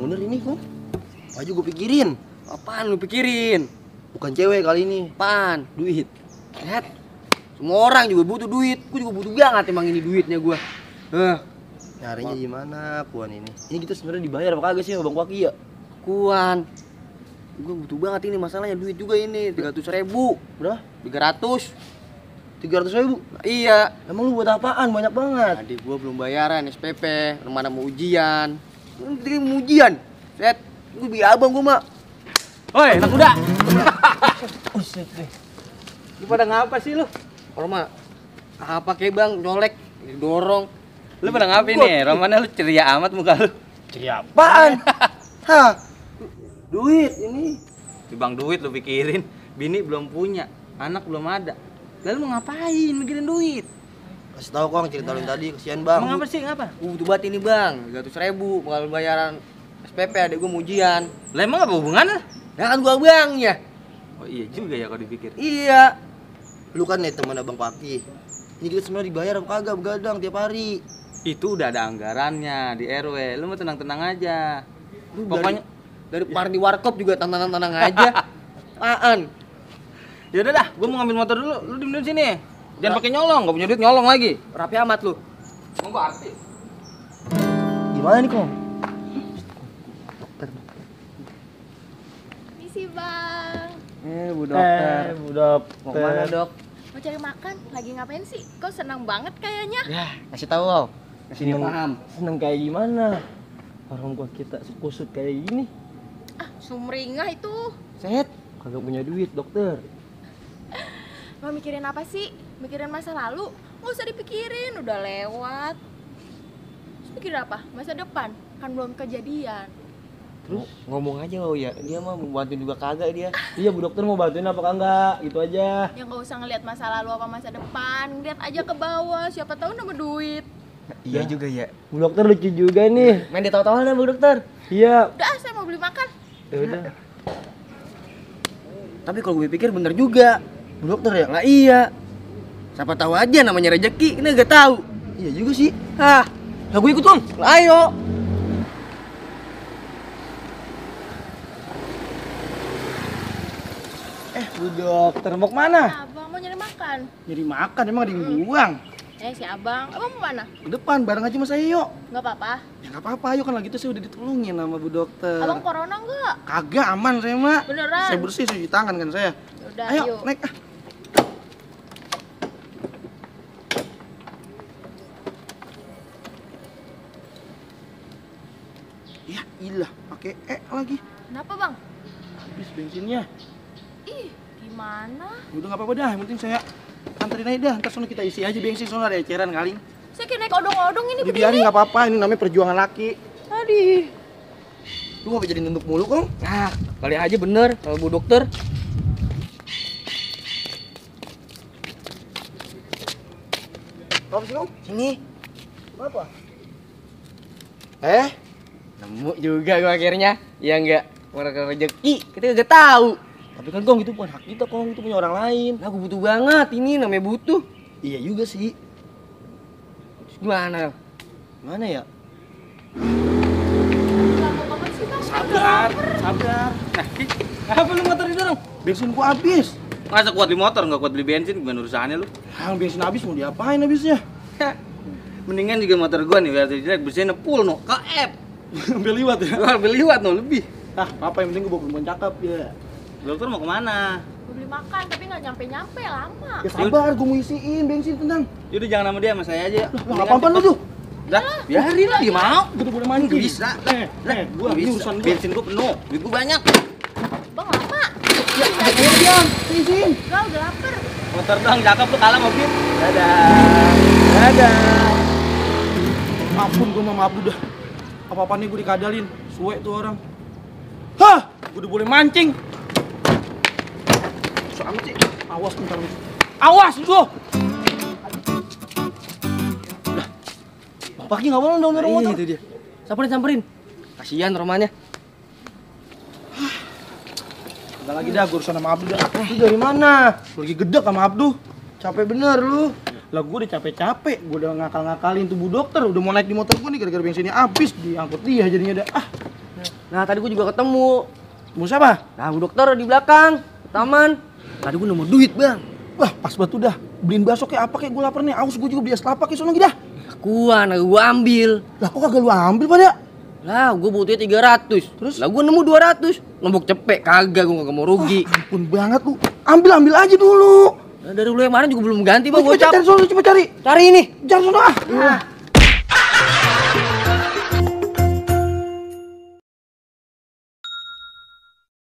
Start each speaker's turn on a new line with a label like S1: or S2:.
S1: bener ini kok. Baju gue pikirin.
S2: Apaan lu pikirin?
S1: Bukan cewek kali ini.
S2: Apaan?
S1: Duit.
S2: Lihat. Semua orang juga butuh duit. Gue juga butuh banget emang ini duitnya gue.
S1: Nyarinya gimana Puan ini? Ini kita sebenarnya dibayar apa kagak sih sama Bang Paki ya?
S2: Kuan. Gue butuh banget ini masalahnya duit juga ini 300.000.
S1: Berapa?
S2: 300.
S1: 300.000?
S2: Iya.
S1: Emang lu buat apaan? Banyak banget.
S2: Adik gue belum bayaran SPP. Mana mau ujian? Nanti mau ujian. Set. Gue biar abang gue mak. Woi, anak muda.
S1: Uset deh.
S2: Lu pada ngapa sih lu? Kalau mah apa kayak bang nyolek, dorong.
S3: Lu pada ngapain nih? Romannya lu ceria amat muka lu.
S1: Ceria apaan? Hah? Duit ini.
S3: Bang duit lu pikirin. Bini belum punya, anak belum ada. Lalu mau ngapain mikirin duit?
S1: Kasih tahu Kong cerita lu tadi, kesian Bang.
S3: Emang apa sih? Ngapa?
S2: Gue butuh banget ini bang, 300.000 bakal bayaran SPP adek gue mau ujian.
S3: Lah emang apa hubungannya?
S2: Ya kan gue abangnya.
S3: Oh iya juga ya kalau dipikir.
S2: Iya.
S1: Lu kan nih teman Abang Paki. Ini kita sebenarnya dibayar apa kagak begadang tiap hari.
S3: Itu udah ada anggarannya di RW. Lu mau tenang-tenang aja.
S2: Lu
S3: Pokoknya
S2: dari party warkop juga tenang-tenang aja. Apaan?
S3: ya udah dah, gua mau ngambil motor dulu. Lu diem di sini. Jangan pakai nyolong, enggak punya duit nyolong lagi.
S2: Rapi amat lu.
S3: Emang gua artis.
S1: Gimana nih Kong?
S4: Misi bang,
S2: Bu dokter.
S1: Bu dokter.
S2: Mau kemana dok?
S4: mau cari makan? Lagi ngapain sih? Kok senang banget kayaknya?
S2: Ya, kasih tahu kau. Kasih dia paham.
S1: Seneng kayak gimana? Orang gua kita kusut kayak gini.
S4: Ah, sumringah itu.
S2: Set.
S1: Kagak punya duit dokter.
S4: Mau mikirin apa sih? Mikirin masa lalu? Nggak usah dipikirin, udah lewat. Terus mikirin apa? Masa depan? Kan belum kejadian.
S2: Terus ngomong aja kau ya. Dia mah mau bantuin juga kagak dia.
S1: Iya Bu dokter mau bantuin apa kagak? Itu aja.
S4: Ya nggak usah ngeliat masa lalu apa masa depan. Lihat aja ke bawah, siapa tahu nambah duit.
S2: Iya juga ya.
S1: Bu dokter lucu juga nih.
S2: Main ditawa-tawa dah Bu dokter.
S1: Iya.
S4: Udah, saya mau beli makan.
S1: Ya udah.
S2: Tapi kalau gue pikir bener juga.
S1: Bu dokter ya?
S2: Lah iya. Siapa tahu aja namanya rezeki, ini gak tahu.
S1: Iya juga sih.
S2: Hah, lah gue ikut Kong. Lah ayo.
S1: Bu dokter mau kemana?
S4: Abang mau nyari makan.
S1: Jadi makan emang ada yang buang.
S4: Si abang mau mana?
S1: Ke depan bareng aja sama saya yuk.
S4: Nggak apa-apa.
S1: Ya nggak apa-apa, ayo kan lagi itu saya udah ditolongin sama Bu dokter.
S4: Abang corona nggak?
S1: Kagak aman saya mak.
S4: Beneran?
S1: Saya bersih cuci tangan kan saya.
S4: Udah,
S1: Ayo
S4: yuk.
S1: naik ah. Ya ilah pakai lagi.
S4: Kenapa bang?
S1: Habis bensinnya.
S4: Ih, gimana?
S1: Udah nggak apa-apa dah, yang penting saya anterin aja dah. Ntar sono kita isi aja bensin, sono ada eceran kali.
S4: Saya kayak naik odong-odong ini
S1: Dibiarin
S4: begini.
S1: nggak apa-apa, ini namanya perjuangan laki.
S4: Aduh.
S1: Lu ngapa jadi nunduk mulu Kong?
S2: Nah, kali aja bener kalau Bu dokter.
S1: Apa sih Kong?
S2: Sini.
S1: Apa?
S2: Nemu juga gue akhirnya. Ya enggak. Warga rezeki, kita udah tahu.
S1: Tapi kan Kong itu bukan hak kita Kong, itu punya orang lain.
S2: Nah, gue butuh banget ini namanya butuh.
S1: Iya juga sih.
S2: Terus gimana?
S1: Mana ya?
S4: Lama banget sih bang.
S1: Sabar.
S3: Nah, apa lu motor didorong?
S1: Bensin gua habis.
S3: Masa kuat di motor nggak kuat beli bensin, gimana urusannya lu?
S1: Yang bensin habis mau diapain habisnya?
S3: Mendingan juga motor gua nih biar jelek bensinnya full no, ke F.
S1: Ambil liwat ya.
S3: Gua lebih liwat no lebih.
S1: Ah, apa yang penting gua bawa perempuan cakep ya.
S3: Dokter mau kemana?
S4: Gue beli makan tapi nggak nyampe-nyampe lama.
S1: Ya sabar, gua mau isiin bensin tenang.
S3: Yaudah jangan sama dia, sama saya aja.
S1: Lah enggak apa-apa lu tuh.
S3: Dah, biarin lah, dia mau.
S1: Gua udah boleh mancing.
S3: Nggak bisa.
S1: Gua
S3: Nggak
S1: ini
S3: bisa.
S1: urusan gua.
S3: Bensin gua penuh, duit gua banyak.
S4: Bang lama.
S1: Ya, ayo diam. Izin.
S4: Gak udah lapar.
S3: Motor doang cakep lu kalah mobil.
S1: Dadah. Dadah. Ampun gua mah maaf dah. Apa-apa nih gua dikadalin. Suwe tuh orang. Hah, gua udah boleh mancing. Soalnya sih, awas bentar lu. Awas lu. Lah. Bang Paki enggak boleh dong dorong motor.
S2: Itu dia. Samperin. Kasihan romanya.
S1: Enggak lagi dah, gue urusan sama Abdu dah. Lu dari mana? Lu lagi gedek sama Abdu. Capek bener lu. Lah gue udah capek-capek, gue udah ngakal-ngakalin tuh Bu dokter. Udah mau naik di motor gue nih gara-gara bensinnya habis, diangkut dia jadinya dah. Ah,
S2: Nah tadi gue juga ketemu.
S1: Mau siapa?
S2: Nah bu dokter di belakang, di taman. Tadi gue nemu duit bang.
S1: Wah, pas batu dah. Beliin bakso kayak apa kayak gue lapar nih. Aus gue juga beli es kelapa kayak sono gitu dah.
S2: Akuan, gue ambil.
S1: Lah kok kagak lu ambil pada?
S2: Lah gue butuhnya 300.
S1: Terus?
S2: Lah gue nemu 200. Nombok cepek, kagak gue kagak mau rugi.
S1: Ampun banget lu. Ambil aja dulu.
S2: Nah, dari lu yang mana juga belum ganti bang.
S1: Coba
S2: Gue
S1: cari sono, coba cari.
S2: Cari ini.
S1: Cari sono ah.